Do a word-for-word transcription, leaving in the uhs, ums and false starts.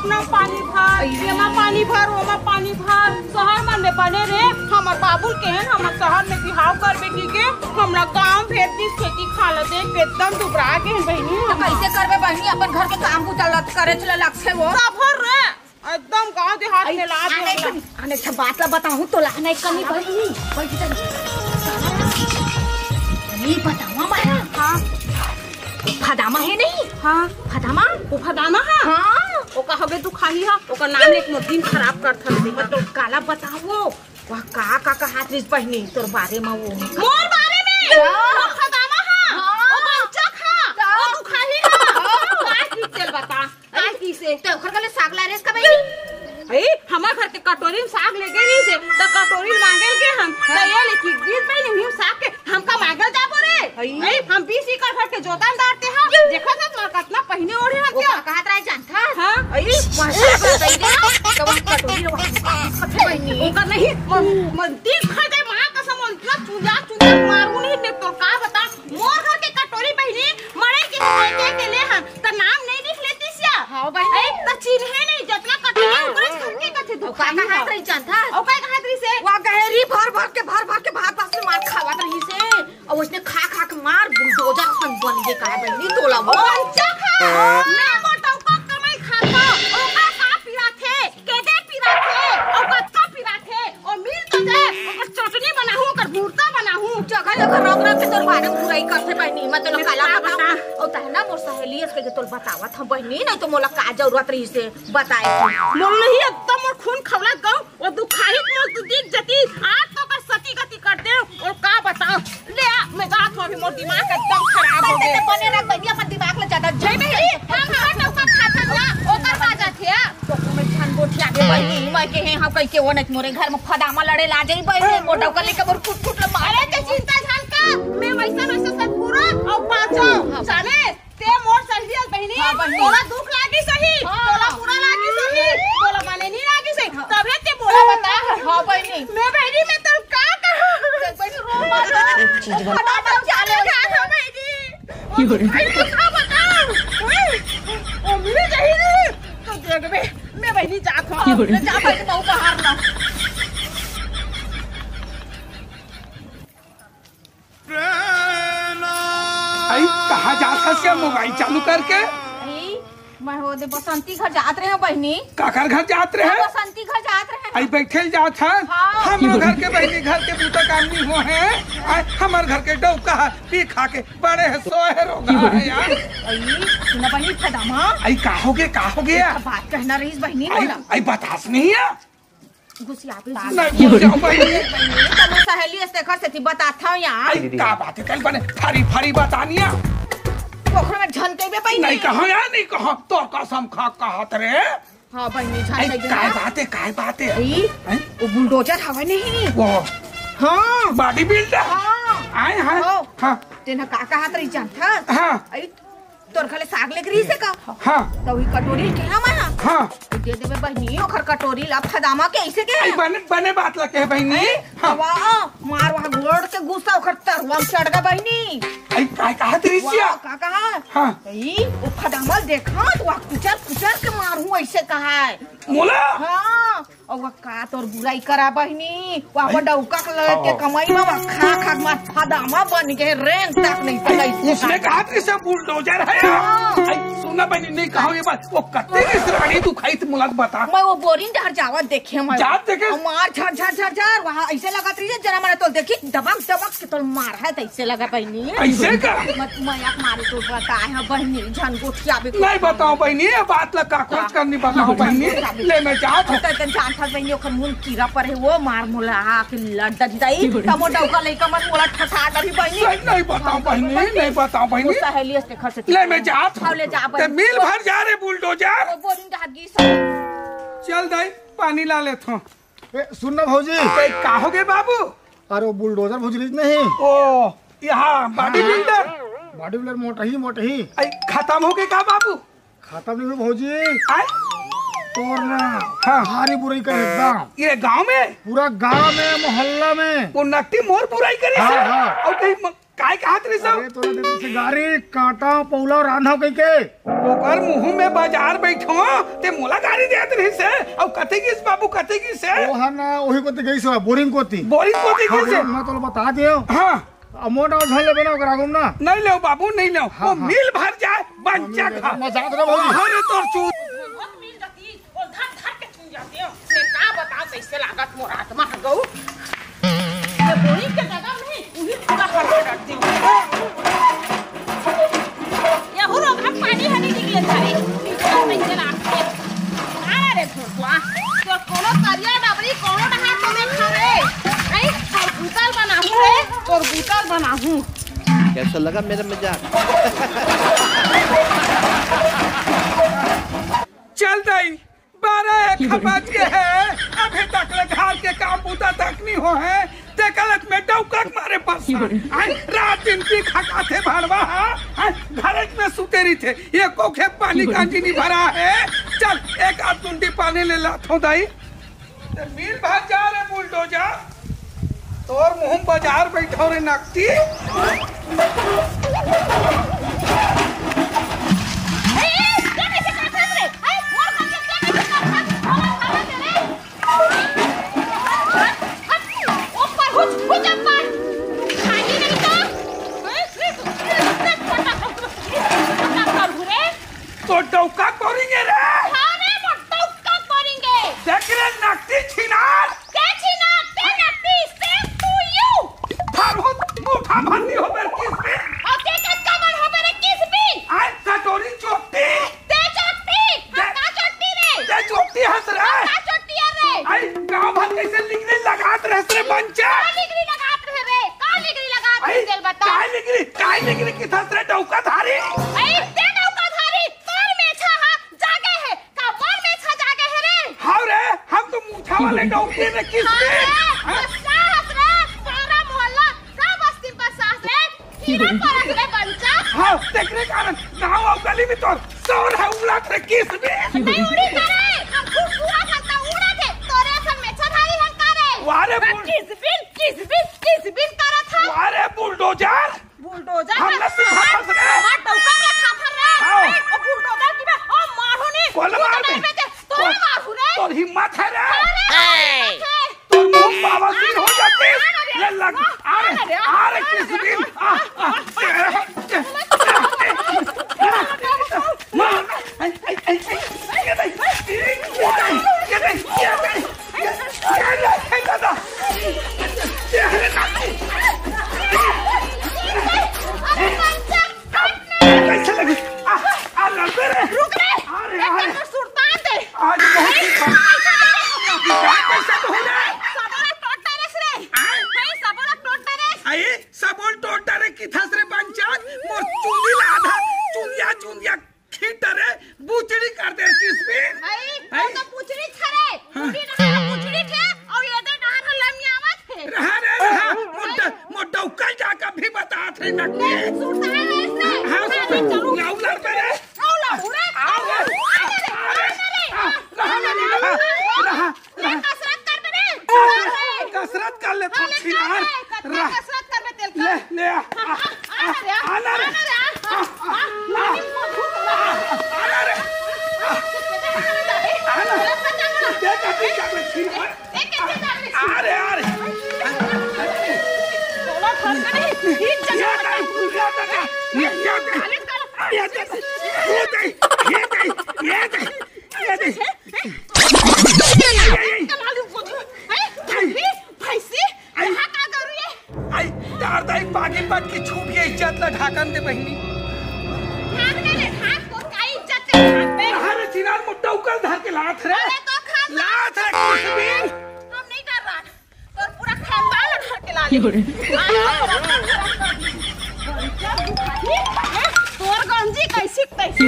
ना पानी भर, एमा पानी भर, ओमा पानी भर। शहर मन में बने रे, हमर बाबू ल केहेन, हमर शहर में बिहाव करबे कहिके, हमला गांव भेज दिस खेती खाला देख के एकदम दुबरा गे हन बहिनी। त कइसे करबे बहिनी, अपन घर के काम बूता ल करे चला लगथे वो। का भर रे, एकदम गांव देहात में लाज आने लगला। एक, आने एक ठा बात ला बताहूं तोला, आने एक कनी बहिनी, बैठ जा। नहीं बतावा माया। हाँ। फदामा हे नहीं? हाँ। फदामा? वो फदामा हा? हाँ। वो का होगे दुखाही हा? ओकर नाम लेके मोर दिन खराब करथस। मैं तो काला बतावो। वह का, का, का कहत रिहिस बहिनी तोर बारे में वो? मोर बारे में? हाँ। वो फदामा हा? हाँ। वो बंचक हा? का? वो दुखाही हा? हाँ। का चीज चल बता? काय कहिसे? त ओखर गले साग लाय रेहेस का बहिनी? ए, हमर घर के कटोरी में साग लेगे रहिसे, त कटोरी मांगे ल गे हन, त ये ले कि दीस बहिनी, उही साग के हमका मांगे ल जाबो रे। हई। ए, हम बीस एकड़ घर के जोतन दारते हन, देखत हस मोर कतना पहिने ओढ़े हन ओ क्या? का कहत रहे जानथस? हाँ। अई, वहाँ साग ला दई दे, त वहाँ कटोरी ला वहाँ कथे बहिनी। ओकर नहीं, मन, मन दिल खा दे, माँ कसम, मन इतना चुंजा, चुंजा मारू नहीं, मैं तोर का बता, मोर घर के कटोरी बहिनी, मड़ई के सुखाय के, के ले हन, त नाम नहीं लिख लेतिस या? हाँ बहिनी। ए, त चिन्हे नहीं, जतना कटोरी हाँ। ओकरे घर के कथे अउ का दुखाही कहत हा। रही जानथस? अउ का कहत रहिसे? वा गहेरी भर भर के, भर भर के भात बास मार खावत रहिसे। अउ उसने खा खा के मार बुलडोजर असन बन गे का बहिनी तोला वो। ओ अच्छा खा। हाँ। मैं मोटऊ का कमाई खाता, ओकर का पीरा थे, के दे पीरा थे, अउ कतका पीरा थे। ओ मिल तो जाए, ओकर चटनी बनाहूं, ओकर भुर्ता बनाहूं। जगह जगह रंग रंग के तोर बारे में बुराई करथे बहिनी, मैं तोला काला का बताऊं। बताऊं? अउ तहना मोर सहेली अस कहिके तोला बतावत हंव बहिनी, नहीं तो मोला का जरूरत रहिसे बताए के। मोर नहीं एकदम मोर खून खौलत गऊ, वो दुखाही मोर तो दिख जती, आज तो ओकर सती गति कर देव, अउ का बताओ। ले आ, मैं जात हंव, अभी मोर दिमाग एकदम खराब हो गे। बने रख बहिनी, अपन दिमाग ला ज्यादा जय बहिनी, हम हर नौकर खाथन ला, ओकर का जाथे आ? तो मैं झन गोठिया के बहिनी, मैं के हे, हाँ, कहिके वो नहीं मोरे घर में फदामा लड़े ला जाई बहिनी, मोटा ओकर लेके मोर फुट फुट ला मारे। अरे, ते चिंता झन कर, मैं वैसा वैसा सब पूरा अउ पाछो, हाँ। जाने, ते मोर सहेली अस बहिनी, हाँ, बहिनी। तोला दुख लागिस होही, हाँ। तोला बुरा लागिस होही, तोला मने नहीं लागिस होही, हाँ। तभे ते मोला बता। हाँ, बहिनी। मैं बहिनी, मैं तोला का कहूं? देख बहिनी, रो मत। फटाफट चले जा, बहिनी। की हो रही? अरे, कुछ ना बताओ। ओए, ओ मिल जाही रे। तो देखबे, मैं बहिनी जात हंव। की हो रही? मैं जात हंव, बहू बाहर ना। आई, कहाँ जात हस क्या मोबाइल चालू करके? आई, मैं हो दे बसंती घर जात रहे हंव बहिनी। काकर घर जात रहे? बसंती घर जात रहे हंव। आई, बैठे ल जात हस? हाँ। हमरो घर के बहिनी घर के बूता काम नहीं हो हे। आई, हमर घर के डौका ह, पी खा के बड़े हे, सोए हे, रोगा हे यार। आई, सुना बहिनी, फदामा। आई, का हो गे, का हो गे? एक बात कहना रहिस बहिनी आई, मोला। आई, बतास नहीं हे? गुसियाबे नहीं, गुसियाओ बहिनी। बहिनी, त मैं सहेली अस तेखर सेती बतात हंव यार। आई, का बात हे, कल बने फरी फरी बतानिया। ओखर में झन कहिबे बहिनी। नहीं कहंव यार, नहीं कहंव। तोर कसम खा कहत रे। हाँ बहिनी, झन आई, कहिबे काय ना। बात हे, काय बात हे? आई, हैं? वो बुलडोजर हवय नहीं। वो हाँ। Body builder? हाँ। आय, हाँ। हो। हाँ। तेन ह का कहत रहिस जानथस? हाँ। आई, तोर घर ले साग लेके रहिसे का? हाँ। त उही कटोरी ल केहेंव मैं हा। हाँ। त दे देबे बहिनी, ओखर कटोरी ला फदामा के अइसे के। आई बने, बने बात ला केहे बहिनी। आई, हाँ। वाह, मार वहाँ गोड़ के गुस्सा ओखर तरुआ म चढ़ गे बहिनी। आई, काय कहत रहिस या? वाह, का कहा? हाँ। आई, ओ फदामा ल देखा, त वाह कुचर कुचर के मारहूं अइसे कहा हे। मोला? हाँ। अउ वो का तोर बुराई करा बहिनी, वो अपन डौका के लगे के हाँ। कमाई में वो खा खा के मार फदामा बन गे, रेंग तक नहीं आई, चलाई। उसने कहा कि सब बुलडोजर है। हाँ। आई, सुना बहिनी, नहीं कहा ये बात, वो कत्ते के रानी दुखाई त मुलाक बता। मैं वो बोरिंग डहर जावत देखे मैं। जात देखे? अउ मार झर झर झर झर, वहाँ अइसे लगत रहिसे, जना मने तोला देखी, दबक दबक के तोला मार हे, त अइसे लगा बहिनी। अइसे का? मत मयाक मारे तो बताए हंव बहिनी, झन गोठियाबे। नहीं बताओ बहिनी, ये बात ला का कुछ करनी बताओ बहिनी। ले मैं जात हंव। त तन जानथस बहिनी, ओखर मुंह कीरा परे हे, वो मार मोला आके लड़ दई। त मोर डौका लइका मन मोला ठठा डरही बहिनी। नहीं, नहीं बताओ बहिनी, नहीं बताओ बहिनी। वो सहेली अस तेखर सेती। ले मैं जात हंव। हाँ, ले जा ते बहिनी। मिल भर जा रे बुलडोजर। वो बोरिंग डहर गिस। चल दाई, पानी ला लेत हंव। ए, सुन ना भौजी। ए, का हो गे बाबू? अरे वो बुलडोजर भौजी रहिस नहीं। ओ, यहाँ बॉडी बिल्डर। बॉडी बिल्डर मोटही, मोटही। आई, खतम हो गे का बाबू? खतम नहीं हो भौजी। आई? तोर ना हाँ। भारी बुराई करे एकदम। ये गांव में? पूरा गांव में, मोहल्ला में। वो नट्टी मोर बुराई करिस? हाँ, हाँ। अउ कहीं म-, काय कहत रहिस हो? अरे, तोला देते से गारी, काटा, पौला अउ रांधा कहिके। ओकर मुंह में बजार बैठो, ते मोला गारी देत रहिस हे। अउ कते गिस बाबू, कते गिस हे? वो है ना, वही कोती गई सो, बोरिंग कोती। बोरिंग कोती हाँ, गिस हे? मैं तोला बता दे। हाँ। अब मोटा झन लेबे ना, ओकर आगू में ना। नहीं लेव बाबू, नहीं लेव। हाँ, वो हाँ। मिल भर जाए, बंचा खा। मैं जात रहा बाबू। अरे तोर चूत। बहुत मिल जाती। वो धर धर के छू जाते हो। मैं का बताओ कैसे लागत मोर आत्मा ह गऊ। ये बोरी के जगह में उही पूरा हटा डालती हूँ। ये हु रोग हम पानी हनी निकले थारे। पूरा कैसे लागते। अरे रे भोसवा, तो कोनो करिया डबरी कोनो डहा तो नहीं खा रे। नहीं, तोर बूतल बनाहूँ रे, तोर बूतल बनाहूँ। कैसा लगा मेरा मजाक? चल दाई, बारह एक बज गे हे, अभी तक ले घर के काम बूता तक नहीं हो हे, ते गलत में डौका के मारे परेशान। आय, रात दिन पी खकाथे भड़वा हा, आय, घरे में सुते रहिथे, एको खेप पानी कांजी नहीं भरा हे। चल, एक आध टुंडी पानी ले लाथो दाई। ते मिल भर जा रे बुलडोजर। तोर मुंह बजार बैठो रे नकटी। ए, ए, ये कैसे काटत रे? ए, मोर घर के क्या कैसे काटत? हवा, हवा दे रे। हट, हट, ऊपर हुच, हुच ऊपर। खाली नहीं तो। ए, ए, ए, ए, फटाफट, फटाफट रे। तो डौका कोरिंगे रे। हाँ रे, मोर डौका कोरिंगे। देख रे नकटी छिनार। ते छिनार, ते नकटी, same to you। थारो मुठा भंडी हो बेर किस भी। और ते कतका बड़ हो बेर किस भी। आय कटोरी चोटी। ते चोटी, हम ते का चोटी रे? ते चोटी हंस रे। हम का चोटी है रे? आय गांव भर कैसे लिगड़ी लगात रहस रे बंचा। का लिगड़ी लगात रहे रे? का लिगड़ी लगात रहे, तेल बता। काय लिगड़ी, काय लिगड़ी किथस रे डौका धारी। आय ते डौका धारी, तोर मेछा हा जागे हे, का मोर मेछा जागे हे रे? हाव रे, हम तो मूछा वाले डौकी में किस हाँ दिन? रे, हाँ? बस्सास रे, सारा मोहल्ला, सब बस्ती बस्सास रे, कीड़ा परत रे बंचा। हाँ, तेकरे कारण गाँव अउ गली में तोर शोर हे उड़त रे किस दिन? नहीं उड़ी करे, हम खूब पूरा घंटा उड़त हे, तोरे असन मेछा धारी हन का रे? वाह रे बुल- किस दिन, किस दिन, किस दिन करत हे? वाह रे बुलडोजर। बुलडोजर हम के नसीब हाथ से रे। हमार डौका में खाथर रे। आओ। ए, ओ बुलडोजर की बे, ओ मारो नी। कौन तू मार तो दे? नहीं बेचे, तोरे कौन? मारू रे। तोर हिम्मत हे रे। अरे, हिम्मत हे। तोर मुंह बाबा सिर हो जाती। अरे, ये लग, अरे, अरे, अरे, अरे, किस दिन? आ, आ, आ, मार। आई, आई, आई, आई, ये नहीं, ये नहीं, ये नहीं, ये नहीं, ये नहीं, ये नहीं, दादा। ये है ना। अरे, बच्चा। कैसे लगी? आ, आ, लड़ते रहे। रुक रे। अरे, एक अरे। तो सुरतान दे। आज बहुत ही बात। कैसे तो हो जाए? सबोला टोट डारेस रे। आए? भाई, सबोला टोट डारेस। आए? सबोल टोट डारे किथस रे बंचा। मोर चुंदी ला आधा चुंदिया, चुंदिया खींच डारे। बुचड़ी कर दे किस भी। भाई, भाई। तो बुचड़ी छरे। हाँ। बुढ़ी डहार बुचड़ी थे, और ये दे डहार लमियावत थे। रहा रे, रहा। मोटा, मोटा उकल जा कभी बता थे नकली। सुरतान है इसने। हाँ, मैं सुरतान। चलूं। लाओ लड़ पे रे। आओ, लाओ, उड़े। आओ, आओ, आओ, आओ, अरे, अरे, अरे, अरे, रहा, रहा, रहा, रहा। ले, कसरत कर बे रे। कसरत, कसरत कर ले, हाँ, ले, थोड़ी कर यार। ले, कर ले, रहा। कसरत कर बे, तेल ले, कर। ले, आ, हाँ, आ, हाँ, आ, आ, आ, ना रे, आ, आ, ना रे, आ, आ, आ, आ, आ, आ, आ, आ, आ, ना रे। आ, ना। गलत मत जाओ ना। क्या करती, क्या करती, ए, कैसे जावे? अरे, अरे। बोला घर का नहीं, ये जगह ये बता। नहीं, ये बता। ये, ये बता। खाली कर। ये बता। ये बता। ये बता। ये बता। ये बता। ये बता। कमाल बोझ। हैं? भैंसी? भैंसी? आई। यहाँ का करू ये? आई, तार दाई पागी पट के छूट गया इज्जत ला ढाकन दे बहिनी। ढाक दे ले, ढाक, तोर का इज्जत के ढाक दे? अरे चिनार मुट्टा उकल धर के लात रे। अरे तो खान लात रे कुछ भी। हम नहीं डर रहा। तोर पूरा खानदान उठा के ला ले। तोर गंजी कैसी तैसी।